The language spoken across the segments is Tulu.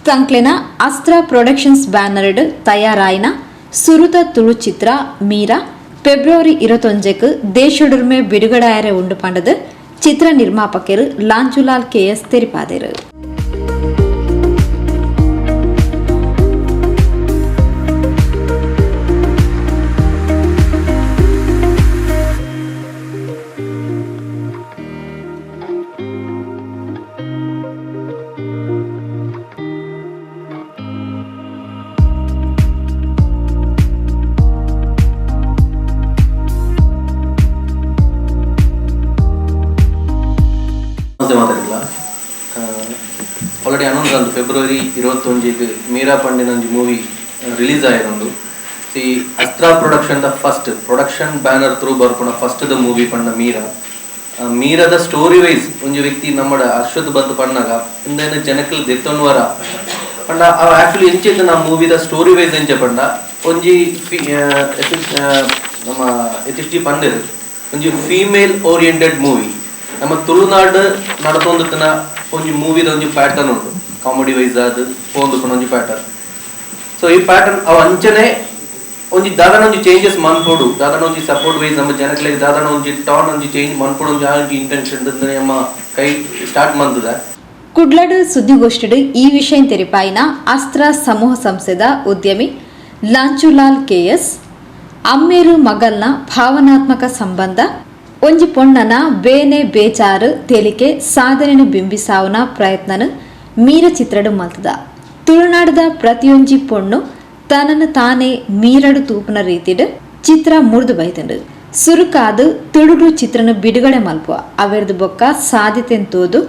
ತಂಕ್ಲೆನ ಅಸ್ತ್ರ ಪ್ರೊಡಕ್ಷನ್ಸ್ ಬ್ಯಾನರ್ಡ್ ತಯಾರಾಯಿನ ಸುರುತ ತುಳು ಚಿತ್ರ ಮೀರಾ ಫೆಬ್ರವರಿ 21ಕ್ ದೇಶೊಡೊರ್ಮೆ ಬಿಡುಗಡೆ ಉಂಡು ಪಂಡದು ಚಿತ್ರ ನಿರ್ಮಾಪಕರು ಲಾಂಚುಲಾಲ್ ಕೆಎಸ್ ತೆರಿಪಾದೆರು. ನಮಸ್ತೆ ಮಾತಾಡಿಲ್ಲ. ಆಲ್ರೆಡಿ ಅನೌನ್ಸ್ ಆಂಡ್, ಫೆಬ್ರವರಿ 21ಕ್ಕೆ ಮೀರಾ ಪಂಡಿನ ಒಂಜಿ ಮೂವಿ ರಿಲೀಸ್ ಆಯಿರುಂಡು. C, Astra production the first production banner through ಬರ್ಪುನ first the movie ಪಂಡ ಮೀರಾ. ಮೀರಾದ ಸ್ಟೋರಿ ವೈಸ್ ಒಂಜಿ ವ್ಯಕ್ತಿ ನಮ್ಮ ಅಶ್ವಥ್ ಬತ್ತು ಪಣ್ಣಾಗ ಇಂದೇನು ಜನಕ್ಕಲ್ ದೆತ್ತೊನ್ವರ ಪಂಡ ಆಕ್ಚುಲಿ ಎಂಚ ನಮ್ಮ ಮೂವಿದ ಸ್ಟೋರಿ ವೈಸ್ ಎಂಚ ಪಂಡ ಒಂಜಿ ನಮ್ಮ ಯತೀಶ್ ಜಿ ಪಂಡೆರ್, ಒಂಜಿ ಫೀಮೇಲ್ ಓರಿಯೆಂಟೆಡ್ ಮೂವಿ. ನಮ್ಮ ತುಳುನಾಡು ನಡತೊಂದುತ್ತಿನ ಒಂಜಿ ಮೂವಿದ ಒಂಜಿ ಪ್ಯಾಟರ್ನ್ ಉಂಟು, ಕಾಮಿಡಿ ವೈಸ್ ಅದು ಪೋಂದುಪ್ಪುನ ಒಂಜಿ ಪ್ಯಾಟರ್ನ್. ಸೊ ಈ ಪ್ಯಾಟರ್ನ್ ಅವು ಅಂಚನೆ ಒಂಜಿ ದಾದನ ಒಂಜಿ ಚೇಂಜಸ್ ಮನ್ಪೊಡು, ದಾದನ ಒಂಜಿ ಸಪೋರ್ಟ್ ವೈಸ್ ನಮ್ಮ ಜನಕ್ಲೆಗ್ ದಾದನ ಒಂಜಿ ಟಾನ್ ಒಂಜಿ ಚೇಂಜ್ ಮನ್ಪೊಡು, ಒಂಜಿ ಆ ಒಂಜಿ ಇಂಟೆನ್ಷನ್ ನಮ್ಮ ಕೈ ಸ್ಟಾರ್ಟ್ ಮಂತದ. ಕುಡ್ಲಡು ಸುದ್ದಿಗೋಷ್ಠಿಡ್ ಈ ವಿಷಯ ತೆರಿಪಾಯಿನ ಅಸ್ತ್ರ ಸಮೂಹ ಸಂಸ್ಥೆದ ಉದ್ಯಮಿ ಲಾಂಚುಲಾಲ್ ಕೆಎಸ್, ಅಮ್ಮೇರು ಮಗಲ್ನ ಭಾವನಾತ್ಮಕ ಸಂಬಂಧ, ಒಂಜಿ ಪೊಣ್ಣನ ಬೇನೆ ಬೇಚಾರು ತೇಲಿಕೆ ಸಾಧನೆನು ಬಿಂಬಿಸಾವನ ಪ್ರಯತ್ನನು ಮೀರ ಚಿತ್ರಡು ಮಲ್ತದ. ತುಳುನಾಡದ ಪ್ರತಿಯೊಂಜಿ ಪೊಣ್ಣು ತನ್ನನ್ನು ತಾನೇ ಮೀರಡು ತೂಪುನ ರೀತಿಡ್ ಚಿತ್ರ ಮುರಿದು ಬೈತಂಡು. ಸುರುಕಾದು ತುಳುಡು ಚಿತ್ರನ ಬಿಡುಗಡೆ ಮಲ್ಪುವ, ಅವೆರ್ದು ಬೊಕ್ಕ ಸಾಧ್ಯತೆನ್ ತೋದು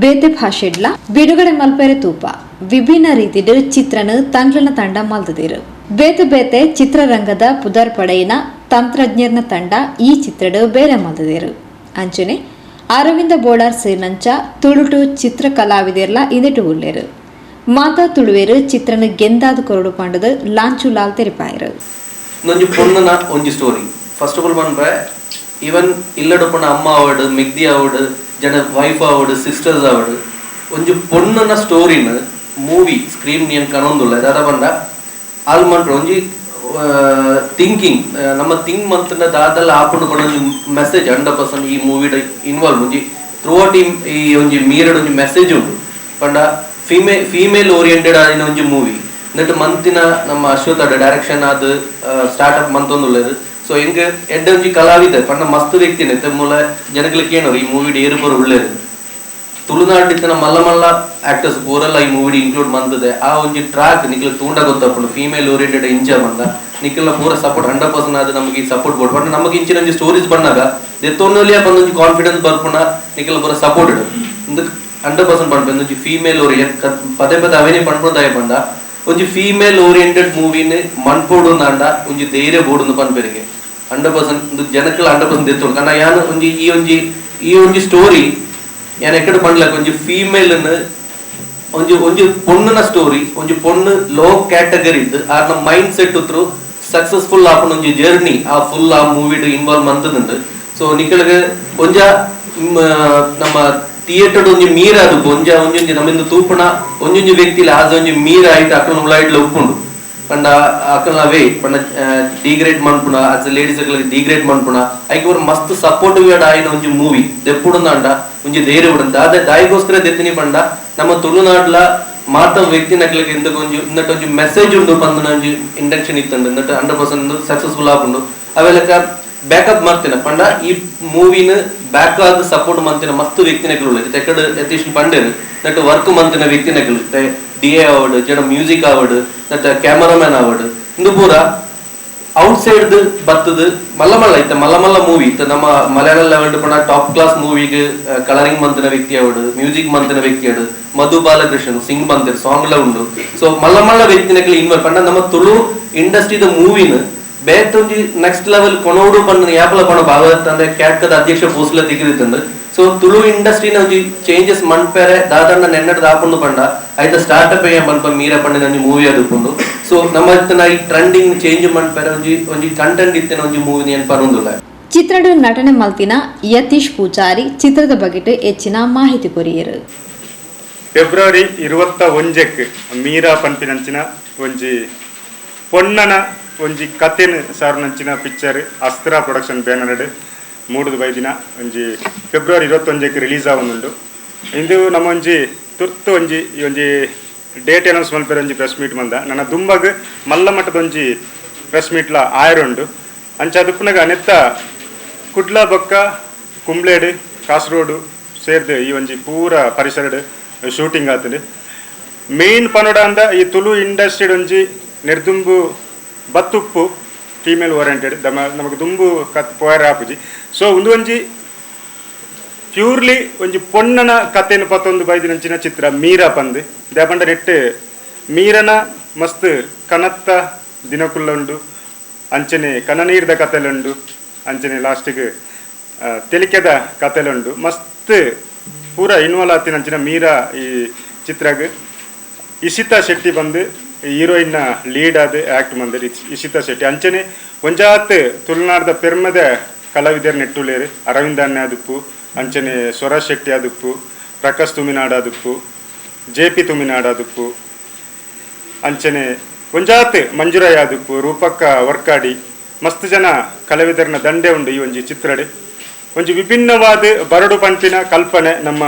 ಬೇತೆ ಭಾಷೆಡ್ಲ ಬಿಡುಗಡೆ ಮಲ್ಪೆರೆ ತೂಪ. ವಿಭಿನ್ನ ರೀತಿಡ್ ಚಿತ್ರನ ತಂಗ್ಲನ ತಂಡ ಮಲ್ತದಿರು. ಬೇತೆ ಬೇತೆ ಚಿತ್ರರಂಗದ ಪುದರ್ ಪಡೆಯಿನ ತಂತ್ರಜ್ಞರ್ನ ತಂಡ ಈ ಚಿತ್ರಡ್ ಬೇರೆ ಮಲ್ತದಿರು. ಅಂಚನೆ ಅರವಿಂದ ಬೋಳಾರ್ ಸೇರಿನಂಚ ತುಳುಟು ಚಿತ್ರ ಕಲಾವಿದೆರ್ಲ ಇಂದೆಟು ಉಲ್ಲೇರು. ಮಾತಾ ತುಳುವೇರು ಚಿತ್ರನ ಗೆಂದಾದ ಕೊರಡು ಪಂಡದು ಲಾಂಚುಲಾಲ್ ತೆರಿಪಾಯರು. ಒಂಜಿ ಪೊಣ್ಣನ ಒಂಜಿ ಸ್ಟೋರಿ. ಫಸ್ಟ್ ಆಫ್ ಆಲ್ ಪನ್ಪೆ, ಈವನ್ ಇಲ್ಲಡಪ್ಪನ ಅಮ್ಮ ಆವಡ್, ಮೆಗ್ದಿ ಆವಡ್, ಜನ ವೈಫ್ ಆವಡ್, ಸಿಸ್ಟರ್ಸ್ ಆವಡ್, ಒಂಜಿ ಪೊಣ್ಣನ ಸ್ಟೋರಿನ ಮೂವಿ ಸ್ಕ್ರೀನ್ ಏನ್ ಕನೊಂದುಲ್ಲ. ದಾದ ಪಂಡ ಆಲ್ ಮನ್ಪೆ ಒಂಜಿ ಥಿಂಕಿಂಗ್, ನಮ್ಮ ಥಿಂಕ್ ಮಂತ್ನ ದಾದಲ್ಲ ಆಪುಂಡು ಪಂಡ ಒಂಜಿ ಮೆಸೇಜ್ 100% ಈ ಮೂವಿಡ್ ಇನ್ವಾಲ್ವ್. ಒಂಜಿ ಥ್ರೂ ಔಟ್ ಈ ಒಂಜಿ ಮೀರಡ್ ಒಂಜಿ ಮೆಸೇಜ್ ಉಂಡು ಪಂಡ ಫೀಮೇಲ್ ಓರಿಯೆಂಟೆಡ್ ಆಯಿನ ಒಂಜಿ ಮೂವಿ. ನೆಟ್ ಮಂತಿನ ನಮ್ಮ ಅಶ್ವಥ್ ಡೈರೆಕ್ಷನ್ ಆದ್ ಸ್ಟಾರ್ಟ್ ಅಪ್ ಮಂತೊಂದುಲ್ಲೆರ್. ಸೊ ಎಂಕ್ ಎಡ್ಡೆ ಒಂಜಿ ಕಲಾವಿದ ಪಂಡ ಮಸ್ತ್ ವ್ಯಕ್ತಿನ ಮೂಲ ಜನಕ್ಲೆ ಕೇಣೋರು, ಈ ಮೂವಿಡ್ ಏರು ಪೂರ ಉಲ್ಲೆರ್? ತುಳುನಾಡ್ ಇತ್ತಿನ ಮಲ್ಲ ಮಲ್ಲ ಆಕ್ಟರ್ಸ್ ಪೂರೆಲ್ಲ ಈ ಮೂವಿಡ್ ಇನ್ಕ್ಲೂಡ್ ಮಂತದೆ. ಆ ಒಂಜಿ ಟ್ರಾಕ್ ನಿಕ್ಲೆ ತೂಂಡ ಗೊತ್ತಾಪುಂಡು, ಫೀಮೇಲ್ ಓರಿಯೆಂಟೆಡ್ ಇಂಚ ಬಂದ ನಿಕ್ಲೆನ ಪೂರ ಸಪೋರ್ಟ್ 100% ಆದ್ ನಮಗೆ ಈ ಸಪೋರ್ಟ್ ಬೋಡು ಪಂಡ ನಮಗೆ ಇಂಚಿನ ಒಂಜಿ ಸ್ಟೋರೀಸ್ ಬಂದಾಗ ದೆತ್ತೊನ್ನೊಲಿಯ ಬಂದ ಒಂಜಿ ಕಾನ್ಫಿಡೆನ್ಸ್ ಬರ್ಪುನ. ನಿಕ್ಲೆ ಪೂರ ಸಪೋರ್ಟ್ ಇಡು. ಇಂದಕ್ 100% ಪನ್ಪೆ, ಒಂಜಿ ಫೀಮೇಲ್ ಓರಿಯೆಂಟ್, ಪದೇ ಪದೇ ಅವೇನೇ ಪನ್ಪುನ ಪಂಡ ಒಂಜಿ ಫೀಮೇಲ್ ಓರಿಯೆಂಟೆಡ್ ಮೂವಿನ್ ಮನ್ಪೊಡು ನಾಂಡ ಒಂಜಿ ಧೈರ್ಯ ಬೋಡು ಪನ್ಪೆರಿಗೆ. 100% ಜನಕ್ಲ 100% ದೆತ್ತೊಡು. ಕಾರಣ ಯಾನ್ ಒಂಜಿ ಈ ಒಂಜಿ ಸ್ಟೋರಿ ಯಾನ್ ಎಕ್ಕಡೆ ಪಂಡ್ಲಕ್ ಒಂಜಿ ಫೀಮೇಲ್ ಒಂಜಿ ಒಂಜಿ ಪೊಣ್ಣುನ ಸ್ಟೋರಿ, ಒಂಜಿ ಪೊಣ್ಣು ಲೋ ಕ್ಯಾಟಗರಿ ಇದ್ದು ಆರ್ನ ಮೈಂಡ್ ಸೆಟ್ ಥ್ರೂ ಸಕ್ಸಸ್ಫುಲ್ ಆಪುನ ಒಂಜಿ ಜರ್ನಿ ಆ ಫುಲ್ ಆ ಮೂವಿಡ್ ಇನ್ವಾಲ್ವ್ ಮಂತದುಂಡು. ಸೊ ನಿಕಲ್ಗೆ ಒಂಜ ನಮ್ಮ ಥಿಯೇಟರ್ ಒಂಜಿ ಮೀರ ಅದು ಒಂಜ ಒಂಜೊಂಜಿ ನಮ್ಮಿಂದ ತೂಪುನ ಒಂಜೊಂಜಿ ವ್ಯಕ್ತಿಲ ಆಜ ಒಂಜಿ ಮೀರ ಆಯ್ತು ಅಕಲ್ನ ಉಳಾಯಿಡ್ಲ ಉಪ್ಪುಂಡು. ಪಂಡ ಅಕಲ್ನ ಅವೇ ಪಂಡ ಡಿಗ್ರೇಡ್ ಮನ್ಪುನ, ಆಸ್ ಲೇಡೀಸ್ ಡಿಗ್ರೇಡ್ ಮನ್ಪುನ, ಐಕ್ ಒಂದು ಮಸ್ತ್ ಸಪೋರ್ಟಿವ್ ಆಯಿನ ಒಂಜಿ ಮೂವಿ ದೆಪ್ಪುಡುಂದಾಂಡ ಒಂಜಿ ಧೈರ್ಯ ಬಿಡು. ದಾದ ದಾಯಿಗೋಸ್ಕರ ದೆತ್ತಿನಿ ಪಂಡ ನಮ್ಮ ತುಳುನಾಡ್ಲ ಮಾತ ವ್ಯಕ್ತಿ ನಕ್ಲೆಗ್ ಇಂದಕ್ ಒಂಜಿ ಇಂದಟ್ ಒಂಜಿ ಮೆಸೇಜ್ ಉಂಡು ಪಂದನ ಒಂಜಿ ಇಂಟೆನ್ಷನ್ ಇತ್ತುಂಡು. ಇಂದಟ್ 100% ಸಕ್ಸಸ್ಫುಲ್ ಆಪುಂಡು. ಅವೆಲಕ ಬ್ಯಾಕಪ್ ಮಾಡ್ತೇನೆ ಪಂಡ ಈ ಮೂವಿನ ಬ್ಯಾಕ್ ಆದ್ ಸಪೋರ್ಟ್ ಮಂತಿನ ಮಸ್ತ್ ವ್ಯಕ್ತಿನಕಲು ಉಲ್ಲೆರ್. ತೆಕ್ಕಡ್ ಯತೀಶ್ ಪಂಡೇರ್, ನೆಟ್ ವರ್ಕ್ ಮಂತಿನ ವ್ಯಕ್ತಿನಕಲು ಡಿ ಎ ಆವಡ್, ಜನ ಮ್ಯೂಸಿಕ್ ಆವಡ್, ನೆತ್ತ ಕ್ಯಾಮರಾಮ್ಯಾನ್ ಆವಡ್, ಇಂದು ಪೂರ ಔಟ್ ಸೈಡ್ ಬತ್ತದು. ಮಲ್ಲ ಮಲ್ಲ ಇತ್ತ ಮಲ್ಲ ಮಲ್ಲ ಮೂವಿ ಇತ್ತ ನಮ್ಮ ಮಲಯಾಳಂ ಲೆವೆಲ್ ಪಂಡ ಟಾಪ್ ಕ್ಲಾಸ್ ಮೂವಿಗೆ ಕಲರಿಂಗ್ ಮಂತಿನ ವ್ಯಕ್ತಿ ಆವಡ್, ಮ್ಯೂಸಿಕ್ ಮಂತಿನ ವ್ಯಕ್ತಿ ಆವಡ್, ಮಧು ಬಾಲಕೃಷ್ಣನ್ ಸಿಂಗ್ ಮಂತಿರ್ ಸಾಂಗ್ ಲ ಉಂಡು. ಸೊ ಮಲ್ಲ ಮಲ್ಲ ವ್ಯಕ್ತಿನಕಲು ಇನ್ವಾಲ್ವ್ ಪಂಡ ನಮ್ಮ ತುಳು ಇಂಡಸ್ಟ್ರಿದ ಮೂವಿನ ಬೇತೊಂಜಿ ನೆಕ್ಸ್ಟ್ ಲೆವೆಲ್ ಕೊನೋಡು ಪಂಡ ಯಾಪಲ ಪಣ ಭಾಗವತ್ ಅಂದ್ರೆ ಕ್ಯಾಟ್ಕದ ಅಧ್ಯಕ್ಷ ಪೋಸ್ಟ್ಲ ತಿಕ್ಕಿದಿತ್ತಂದು. ಸೊ ತುಳು ಇಂಡಸ್ಟ್ರಿನ ಒಂಜಿ ಚೇಂಜಸ್ ಮನ್ಪೆರೆ ದಾದಣ್ಣ ನೆನ್ನಡ ದಾಪುಂಡು ಪಂಡ ಐತ ಸ್ಟಾರ್ಟ್ ಅಪ್ ಪನ್ಪ ಮೀರ ಪಂಡಿನ ಒಂಜಿ ಮೂವಿ ಅದುಪುಂಡು. ಸೊ ನಮ್ಮ ಇತ್ತಿನ ಈ ಟ್ರೆಂಡಿಂಗ್ ಚೇಂಜ್ ಮನ್ಪೆರೆ ಒಂಜಿ ಒಂಜಿ ಕಂಟೆಂಟ್ ಇತ್ತಿನ ಒಂಜಿ ಮೂವಿ ಏನ್ ಪರೊಂದುಲ್ಲ. ಚಿತ್ರದ ನಟನೆ ಮಲ್ತಿನ ಯತೀಶ್ ಪೂಜಾರಿ ಚಿತ್ರದ ಬಗೆಟ್ ಹೆಚ್ಚಿನ ಮಾಹಿತಿ ಕೊರಿಯರು. February 21ಕ್ಕೆ ಮೀರಾ ಪನ್ಪಿನಂಚಿನ ಒಂಜಿ ಪೊನ್ನನ ಒಂಜಿ ಕತೆನ್ ಸಾರುನಂಚಿನ ಪಿಕ್ಚರ್ ಅಸ್ತ್ರ ಪ್ರೊಡಕ್ಷನ್ ಬ್ಯಾನರ್ಡ್ ಮೂಡುದು ಬೈದಿನ ಒಂಜಿ ಫೆಬ್ರವರಿ 21ಕ್ಕೆ ರಿಲೀಸ್ ಆವೊಂದುಂಡು. ಇಂದು ನಮ್ಮ ಒಂಜಿ ತುರ್ತು ಒಂಜಿ ಈ ಒಂಜಿ ಡೇಟ್ ಅನೌನ್ಸ್ ಮಲ್ಪೆರೆ ಒಂಜಿ ಪ್ರೆಸ್ ಮೀಟ್ ಮಂದ. ನನ್ನ ದುಂಬಗ್ ಮಲ್ಲ ಮಟ್ಟದ ಒಂಜಿ ಪ್ರೆಸ್ ಮೀಟ್ಲ ಆಯರುಂಡು. ಅಂಚ ಅದುಪ್ಪುನಗ ನೆತ್ತ ಕುಡ್ಲ ಬೊಕ್ಕ ಕುಂಬ್ಲೇಡ್, ಕಾಸರೋಡು ಸೇರ್ದು ಈ ಒಂಜಿ ಪೂರ ಪರಿಸರಡ್ ಶೂಟಿಂಗ್ ಆತುಂಡು. ಮೇನ್ ಪನೋಡ ಅಂದ ಈ ತುಳು ಇಂಡಸ್ಟ್ರಿ ಒಂಜಿ ನಿರ್ದುಂಬು ಬತ್ತುಪ್ಪು ಫೀಮೇಲ್ ಓರಿಯೆಂಟೆಡ್ ದಮ ನಮಗೆ ದುಂಬು ಕತ್ ಪೋಯರ ಆಪುಜಿ. ಸೊ ಉಂದು ಒಂಜಿ ಪ್ಯೂರ್ಲಿ ಒಂಜಿ ಪೊನ್ನನ ಕತೆನ್ ಪತ್ತೊಂದು ಬೈದಿನಂಚಿನ ಚಿತ್ರ ಮೀರಾ ಪಂದ್. ದಾಯೆಪಂಡ ನೆಟ್ಟ್ ಮೀರನ ಮಸ್ತ್ ಕನತ್ತ ದಿನಕುಲ್ಲ ಉಂಡು, ಅಂಚನೆ ಕನನೀರ್ದ ಕತೆಲುಂಡು, ಅಂಚನೆ ಲಾಸ್ಟಿಗೆ ತೆಲಿಕೆದ ಕತೆಲುಂಡು. ಮಸ್ತ್ ಪೂರ ಇನ್ವಾಲ್ವ್ ಆತಿನಂಚಿನ ಮೀರಾ ಈ ಚಿತ್ರಗ್ ಇಶಿತಾ ಶೆಟ್ಟಿ ಬಂದು ಹೀರೋಯಿನ್ನ ಲೀಡ್ ಆದ್ ಆಕ್ಟ್ ಮಂದೆರ್ ಇಶಿತಾ ಶೆಟ್ಟಿ. ಅಂಚನೆ ಒಂಜಾತ್ ತುಳುನಾಡ್ದ ಪೆರ್ಮದ ಕಲಾವಿದರ್ ನೆಟ್ಟುಲೇರ್, ಅರವಿಂದ ಅಣ್ಣೆ ಆದುಪ್ಪು, ಅಂಚನೆ ಸ್ವರಾಜ್ ಶೆಟ್ಟಿ ಆದುಪ್ಪು, ಪ್ರಕಾಶ್ ತುಮಿನಾಡ್ ಆದುಪ್ಪು, ಜೆ ಪಿ ತುಮಿನಾಡ್ ಆದುಪ್ಪು, ಅಂಚನೆ ಒಂಜಾತ್ ಮಂಜುರಾಯ್ ಆದುಪ್ಪು, ರೂಪಕ್ಕ ವರ್ಕಾಡಿ, ಮಸ್ತ್ ಜನ ಕಲಾವಿದರ್ನ ದಂಡೆ ಉಂಡು. ಈ ಒಂಜಿ ಚಿತ್ರಡ್ ಒಂಜಿ ವಿಭಿನ್ನವಾದ ಬರಡು ಪನ್ಪಿನ ಕಲ್ಪನೆ ನಮ್ಮ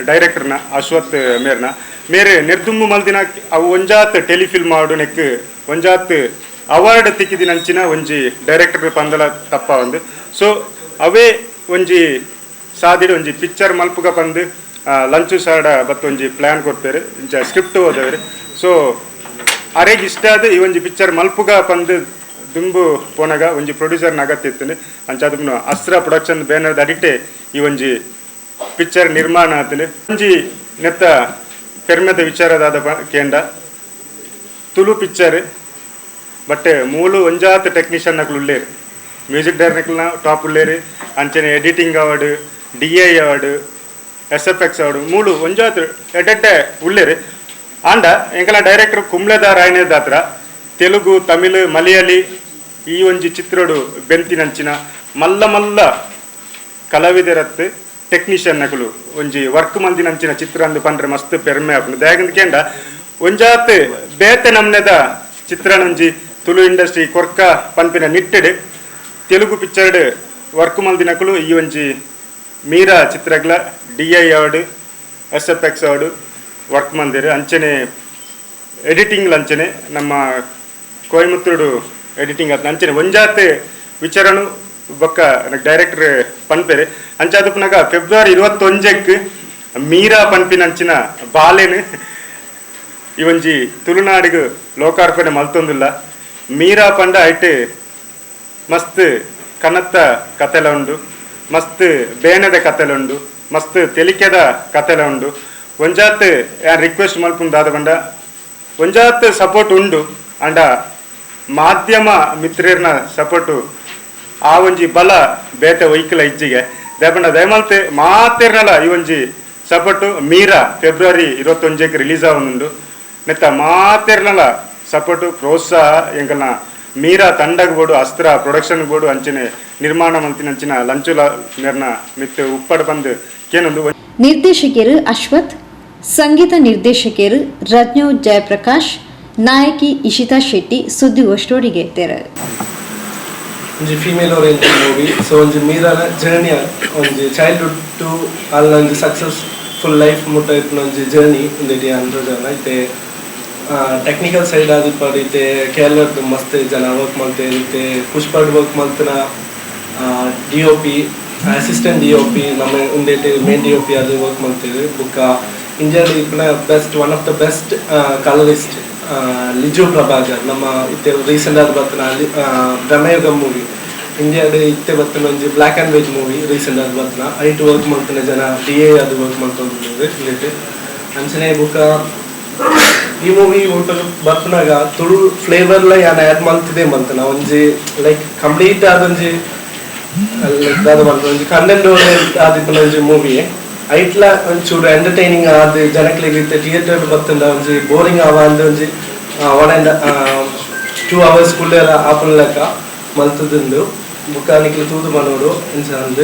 ಡೈರೆಕ್ಟರ್ನ ಅಶ್ವಥ್ ಮೇರ್ನ. ಮೇರೆ ನಿರ್ದುಂಬು ಮಲ್ದಿನ ಅವು ಒಂಜಾತ್ ಟೆಲಿಫಿಲ್ಮ್ ಆಡು ನೆಕ್ ಒಂಜಾತ್ ಅವಾರ್ಡ್ ತಿಕ್ಕಿದಿನಂಚಿನ ಒಂಜಿ ಡೈರೆಕ್ಟರ್ ಪಂದಲ ತಪ್ಪ ಒಂದು. ಸೊ ಅವೇ ಒಂಜಿ ಸಾದಿಡ್ ಒಂಜಿ ಪಿಕ್ಚರ್ ಮಲ್ಪುಗ ಪಂದ್ ಲಂಚು ಸಾಡ ಬತ್ತ ಒಂಜಿ ಪ್ಲಾನ್ ಕೊರ್ಪೇರು, ಇಂಚ ಸ್ಕ್ರಿಪ್ಟ್ ಓದವೇರು. ಸೊ ಅರೆಗ್ ಇಷ್ಟ ಆದ್ ಈ ಒಂಜಿ ಪಿಕ್ಚರ್ ಮಲ್ಪುಗ ಪಂದ್ ದುಂಬು ಪೋನಗ ಒಂಜಿ ಪ್ರೊಡ್ಯೂಸರ್ನ ಅಗತ್ಯ ಇತ್ತು. ಅಂಚ ಅದನ್ನು ಅಸ್ತ್ರ ಪ್ರೊಡಕ್ಷನ್ ಬ್ಯಾನರ್ ಅಡಿಟೆ ಈ ಒಂಜಿ ಪಿಕ್ಚರ್ ನಿರ್ಮಾಣ ಆತುಂಡು. ಒಂಜಿ ನೆತ್ತ ಪೆರ್ಮೆದ ವಿಚಾರದಾದ ಕೇಂಡ ತುಳು ಪಿಕ್ಚರ್, ಬಟ್ ಮೂಲು ಒಂಜಾತ್ ಟೆಕ್ನಿಷಿಯನ್ ನಕಲು ಉಲ್ಲೇರು, ಮ್ಯೂಸಿಕ್ ಡೈರೆಕ್ಟರ್ನ ಟಾಪ್ ಉಲ್ಲೇರು, ಅಂಚನೆ ಎಡಿಟಿಂಗ್ ಆವಡ್, ಡಿಐ ಆವಡ್, ಎಸ್ಎಫ್ಎಕ್ಸ್ ಆವಡ್, ಮೂಲು ಒಂಜಾತ್ ಎಡ್ಡೆಡ್ಡೆ ಉಲ್ಲೇರು. ಆಂಡ ಎಂಕಲ ಡೈರೆಕ್ಟರ್ ಕುಂಬ್ಳೆದ ರಾಯನೇದಾತ್ರ ತೆಲುಗು, ತಮಿಳು, ಮಲಯಾಳಿ ಈ ಒಂಜಿ ಚಿತ್ರಡು ಬೆಂತಿನಂಚಿನ ಮಲ್ಲ ಮಲ್ಲ ಕಲಾವಿದರತ್ ಟೆಕ್ನಿಷಿಯನ್ ನಕಲು ಒಂಜಿ ವರ್ಕ್ ಮಲ್ದಿನಂಚಿನ ಚಿತ್ರ ಅಂದು ಪಂಡ್ರೆ ಮಸ್ತ್ ಪೆರ್ಮೆ ಆಪುಂಡು. ದಾಯೆಗಂದ್ ಕೇಂಡ ಒಂಜಾತ್ ಬೇತೆ ನಮ್ನೆದ ಚಿತ್ರನೊಂಜಿ ತುಳು ಇಂಡಸ್ಟ್ರಿ ಕೊರ್ಕ ಪನ್ಪಿನ ನಿಟ್ಟೆಡ್ ತೆಲುಗು ಪಿಕ್ಚರ್ಡ್ ವರ್ಕ್ ಮಲ್ದಿನಕುಲು ಈ ಒಂಜಿ ಮೀರಾ ಚಿತ್ರಗ್ಲ ಡಿಐ ಆವಡ್, ಎಸ್ಎಫ್ಎಕ್ಸ್ ಆವಡ್ ವರ್ಕ್ ಮಲ್ದೆರ್. ಅಂಚನೆ ಎಡಿಟಿಂಗ್ ಅಂಚನೆ ನಮ್ಮ ಕೋಯಮತ್ತೂರು ಎಡಿಟಿಂಗ್ ಆತ್ನ. ಅಂಚನೆ ಒಂಜಾತ್ ವಿಚಾರನು ಬೊಕ್ಕ ಡೈರೆಕ್ಟರ್ ಪನ್ಪೆರ್. ಅಂಚಾದಪ್ಪನಾಗ ಫೆಬ್ರವರಿ 21ಕ್ಕೆ ಮೀರಾ ಪನ್ಪಿನಂಚಿನ ಬಾಲೆನ್ ಈ ಒಂಜಿ ತುಳುನಾಡಿಗೆ ಲೋಕಾರ್ಪಣೆ ಮಲ್ತೊಂದುಲ್ಲ. ಮೀರಾ ಪಂಡ ಐಟ್ ಮಸ್ತ್ ಕನತ್ತ ಕತೆಲ ಉಂಡು, ಮಸ್ತ್ ಬೇನೆದ ಕತೆಲ ಉಂಡು, ಮಸ್ತ್ ತೆಲಿಕೆದ ಕತೆಲ ಉಂಡು. ಒಂಜಾತ್ ಯಾನ್ ರಿಕ್ವೆಸ್ಟ್ ಮಲ್ಪುಂಡು ದಾದ ಪಂಡ, ಒಂಜಾತ್ ಸಪೋರ್ಟ್ ಉಂಡು, ಅಂಡ ಮಾಧ್ಯಮ ಮಿತ್ರರ್ನ ಸಪೋರ್ಟು ಆ ಒಂಜಿ ಬಲ ಬೇತೆ ವೈಕಲ ಇಜ್ಜಿಗೆ. ದಾಯೆಪಂಡ ದಯಮಲ್ತ್ ಮಾತೆರ್ನಲ ಈ ಒಂಜಿ ಸಪೋರ್ಟು. ಮೀರಾ ಫೆಬ್ರವರಿ 21ಕ್ಕೆ ರಿಲೀಸ್ ಆವೊಂದುಂಡು. ನೆತ್ತ ಮಾತೆರ್ನಲ ಸಪೋರ್ಟು ಪ್ರೋತ್ಸಾಹ ಎಂಕಲ್ನ ಮೀರಾ ತಂಡಗ್ ಬೋಡು, ಅಸ್ತ್ರ ಪ್ರೊಡಕ್ಷನ್ ಬೋಡು, ಅಂಚನೆ ನಿರ್ಮಾಣ ಮಲ್ತಿನಂಚಿನ ಲಂಚುಲ ಮೇರ್ನ ಮಿತ್ ಉಪ್ಪಡ್ ಪಂದ್ ಕೇನೊಂದು. ನಿರ್ದೇಶಕರು ಅಶ್ವಥ್, ಸಂಗೀತ ನಿರ್ದೇಶಕರು ರಜ್ಞೋ ಜಯಪ್ರಕಾಶ್, ನಾಯಕಿ ಇಶಿತಾ ಶೆಟ್ಟಿ ಸುದ್ದಿಗೋಷ್ಠಿಗೆ ತೆರ. ಒಂಜಿ female oriented movie. So ಒಂಜಿ ಮೀರಾನ ಜರ್ನಿ, ಒಂಜಿ ಚೈಲ್ಡ್ಹುಡ್ ಟು ಅಲ್ಲ ಒಂಜಿ ಸಕ್ಸಸ್ಫುಲ್ ಲೈಫ್ ಮುಟ್ಟ ಇಪ್ಪುನ ಒಂಜಿ ಜರ್ನಿ ಉಂದೆಟ್ ಅಂದ್ರೋಜನ. ಇತ್ತೆ ಟೆಕ್ನಿಕಲ್ ಸೈಡ್ ಆದಿಪ್ಪಡ್, ಇತ್ತೆ ಕೇರಳದ ಮಸ್ತ್ ಜನ ವರ್ಕ್ ಮಲ್ತೇರ್. ಇತ್ತೆ ಪುಷ್ಪಡ್ ವರ್ಕ್ ಮಲ್ತನ DOP, assistant DOP ನಮ್ಮ ಉಂದೆಟ್ ಮೇನ್ ಡಿಒಪಿ ಅದು ವರ್ಕ್ ಮಲ್ತೇರ್. ಬುಕ್ಕ ಇಂಡಿಯಾಡ್ ಇಪ್ಪುನ best, one of the best colorist Liju Prabhakar. ನಮ್ಮ ಇತ್ತೆ ರೀಸೆಂಟ್ ಆದ್ ಬತ್ತಿನ ಭ್ರಮಯುಗ ಮೂವಿ, ಇಂಡಿಯಾಡ್ ಇತ್ತೆ ಬತ್ತಿನ ಒಂಜಿ black and white movie recent ಆದ್ ಬತ್ತಿನ, ಐಟ್ ವರ್ಕ್ ಮಲ್ತಿನ ಜನ ಡಿಎ ಅದು ವರ್ಕ್ ಮಲ್ತೊಂದುಲ್ಲೆರ್ ಉಂದೆಟ್. ಅಂಚನೆ ಬುಕ್ಕ ಈ ಮೂವಿ ಒಟ್ಟು ಬರ್ಪುನಾಗ ತುಳು ಫ್ಲೇವರ್ಲ ಯಾನ್ ಆ್ಯಡ್ ಮಲ್ತಿದೆ ಮಲ್ತನ. ಒಂಜಿ ಲೈಕ್ ಕಂಪ್ಲೀಟ್ ಆದೊಂಜಿ ಲೈಕ್ ದಾದ ಮಲ್ಪುನ ಒಂಜಿ ಕಂಟೆಂಟ್ ಆದಿಪ್ಪುನ ಒಂಜಿ ಮೂವಿ. ಐಟ್ಲ ಒಂಚೂರು ಎಂಟರ್ಟೈನಿಂಗ್ ಆದ್ ಜನಕ್ಲೆಗ್ ಇತ್ತೆ ಥಿಯೇಟರ್ ಬತ್ತುಂಡ ಒಂಜಿ ಬೋರಿಂಗ್ ಆವಂದೆ ಒಂಜಿ 1 ಆ್ಯಂಡ್ 2 ಅವರ್ಸ್ ಕುಲ್ಲೆರ ಆಪುನ ಲೆಕ್ಕ ಮಲ್ತುದುಂಡು. ಬುಕ್ಕ ನಿಕ್ಲು ತೂದು ಮನೋಡು ಇಂಚ ಅಂದ್.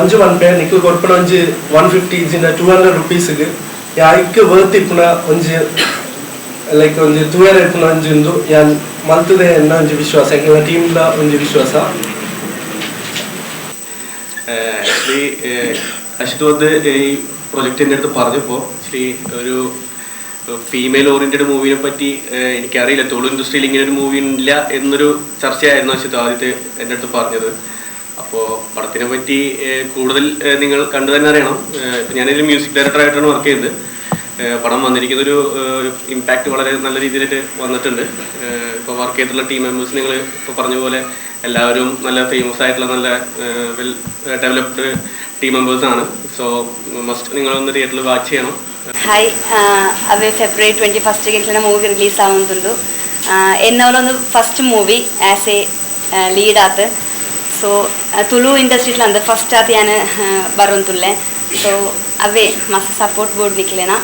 ಒಂಜಿ ಪನ್ಪೆ, ನಿಕ್ಲು ಕೊರ್ಪುನ ಒಂಜಿ 150 ಇಜ್ಜಿಂಡ 200 ರುಪೀಸ್ಗ್ ಐಕ್ ವರ್ತ್ ಇಪ್ಪುನ ಒಂಜಿ ಲೈಕ್ ಒಂಜಿ ತೂಯರ ಇಪ್ಪುನ ಒಂಜಿ ಉಂದು ಯಾನ್ ಮಲ್ತದೆ ಎನ್ನ ಒಂಜಿ ವಿಶ್ವಾಸ, ಎಂಕಲ್ನ ಟೀಮ್ದ ಒಂಜಿ ವಿಶ್ವಾಸ. ആക്ച്വലി അശ്വത് വന്ന് ഈ പ്രൊജക്റ്റ് എൻ്റെ അടുത്ത് പറഞ്ഞപ്പോൾ, ആക്ച്വലി ഒരു ഫീമെയിൽ ഓറിയന്റഡ് മൂവിനെ പറ്റി എനിക്കറിയില്ല, തുളു ഇൻഡസ്ട്രിയിൽ ഇങ്ങനെ ഒരു മൂവി ഇല്ല എന്നൊരു ചർച്ചയായിരുന്നു അശ്വത് ആദ്യത്തെ എൻ്റെ അടുത്ത് പറഞ്ഞത്. അപ്പോൾ പടത്തിനെ പറ്റി കൂടുതൽ നിങ്ങൾ കണ്ടു തന്നെ അറിയണം. ഇപ്പം ഞാനൊരു മ്യൂസിക് ഡയറക്ടറായിട്ടാണ് വർക്ക് ചെയ്തത്. പടം വന്നിരിക്കുന്ന ഒരു ഇമ്പാക്റ്റ് വളരെ നല്ല രീതിയിലായിട്ട് വന്നിട്ടുണ്ട്. ഇപ്പോൾ വർക്ക് ചെയ്തിട്ടുള്ള ടീം മെമ്പേഴ്സ്, നിങ്ങൾ ഇപ്പോൾ പറഞ്ഞ പോലെ എല്ലാവരും നല്ല ഫേമസ് ആയിട്ടുള്ള, നല്ല വെൽ ഡെവലപ്ഡ് ടീം മെമ്പേഴ്സ് ആണ്. സോ മസ്റ്റ് നിങ്ങളൊന്ന് തിയേറ്ററിൽ വാച്ച് ചെയ്യണം. ಹಾಯ್, ಅವೇ ಫೆಬ್ರವರಿ 21ಗೆ ಎಂಕ್ಲೆನ ಮೂವಿ ರಿಲೀಸ್ ಆವೊಂದುಂಡು. ಎನ್ನವಲೊಂದು ಫಸ್ಟ್ ಮೂವಿ ಆ್ಯಸ್ ಎ ಲೀಡ್ ಆತ್. ಸೊ ತುಳು ಇಂಡಸ್ಟ್ರಿಟ್ಲ ಅಂದ್ ಫಸ್ಟ್ ಆತ್ ಯಾನ್ ಬರೋಂತುಲ್ಲೆ. ಸೊ ಅವೇ ಮಸ್ತ್ ಸಪೋರ್ಟ್ ಬೋರ್ಡ್ ನಿಕ್ಲೆನ.